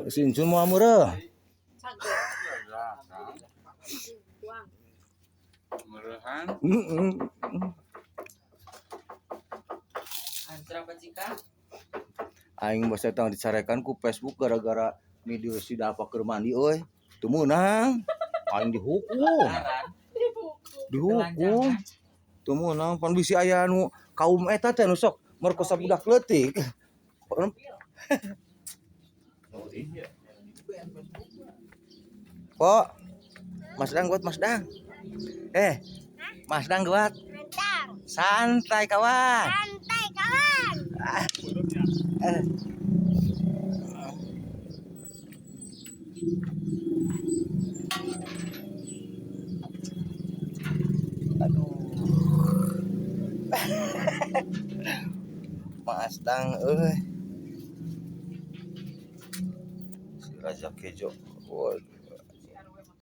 Si Incun moal meureun. Merehan. Heeh. Antra pacika. Aing basa tang dicarekan ku Facebook gara-gara video si Dapa keur mandi euy. Teu meunang. Aing dihukum. Dihukum. Teu meunang pan bisi aya nu kaum eta teh nu sok merkosa budak leutik. Pok. Mas Dang buat Mas Dang. Mas Dang buat. Santai kawan. Santai kawan. Aduh. Mas Dang euy. Si Raja Kejo. Woi.